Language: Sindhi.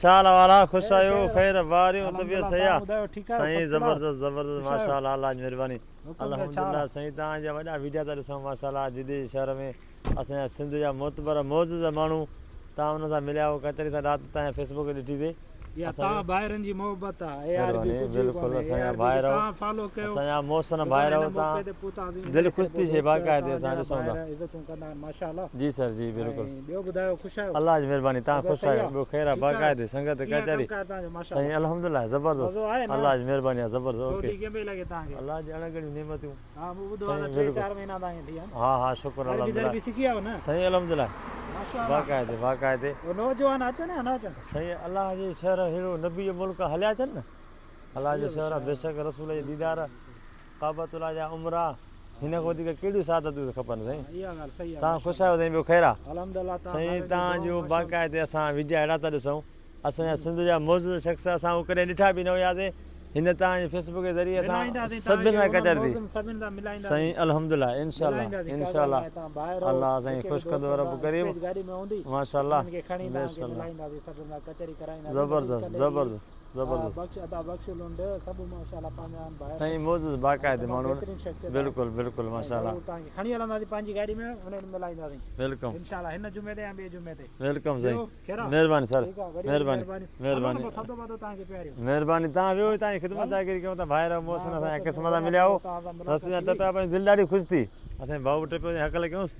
ڇا حال احوال آ خوش آهيو خير باريون طبيعت صحيح آ سائين زبردست زبردست ماشاءالله الله جي مهرباني الحمدلله سائين توهان جا وڏا ويڊيا ٿا ڏسون ماشاءالله جدي جي شهر ۾ اسان جا سنڌ جا معتبر معزز ماڻهو توهان انهن سان مليا آهيو ڪچهري سان رات توهان فيسبوڪ تي ڏٺي سي اها توهان ڀائرن جي محبت آ اي آر بي ڪجهه به ڪونهي اي آر بي کي توهان فالو ڪيو اسان جا محسن ڀائر هن موقعي تي پهتاسين دل خوش ٿي ٿئي باقاعدي اسان ڏسون ٿا عزتون ڪندا آهن ماشاءالله جي سر جي بلڪل ٻيو ٻڌايو خوش آهيو الله جي مهرباني توهان خوش آهيو ٻيو خير آ باقاعدي سنگت ڪچهري سائين الحمدلله زبردست الله جي مهرباني آ زبردست اوڪي سعودي ڪيئن پئي لڳي توهان کي الله جي اڻ ڳڻيون نعمتون ها مون ٻڌو آ ته ٽي چار مهينا توهان کي ٿي ويا آهن ها ها شڪر الحمدلله عربي سکي آيو نه سائين الحمدلله باقاعدي باقاعدي نوجوان اچن يا نه اچن سائين الله جي شهر ههڙو نبي جو ملڪ هليا اچن نه الله جو شهر آ بيشڪ رسول جي ديدار ڪعبة الله جا عمرا هن کان وڌيڪ ڪهڙيون سعادتون کپن سائين تان خوش آهيو سائين ٻيو خير آ سائين تان جو باقاعدي اسان ويڊيا اهڙا ٿا ڏسون اسان جا سنڌ جا معزز شخص اسان هو ڪڏهن ڏٺا به نه هياسين هن تان جي فيسبوڪ جي ذريعي اسان سڀن سان ڪچهري ٿي سائين الحمدلله انشاءالله انشاءالله الله سائين خوش ڪندو رب ڪريم ماشاءالله زبردست زبردست زبردست بخش ادا بخش لنڊ سڀ ماشاءالله پنهنجا آهن ڀائر سائين معزز باقاعدي ماڻهو بلڪل بلڪل ماشاءالله ضرور توهان کي کڻي هلنداسين پنهنجي گاڏي ۾ انهن ملائينداسين welcome انشاءالله هن جمعي تي يا ٻئي جمعي تي welcome سائين مهرباني سر مهرباني مهرباني مهرباني تان ويو تان جي خدمت چاڪري ڪيون ٿا ڀائر محسن اسان جا قسمت سان مليا هو رستي تان ٽپيا پنهنجي دل ڏاڍي خوش ٿي اسان ڀائو به ٽپيو هڪل ڪيونس.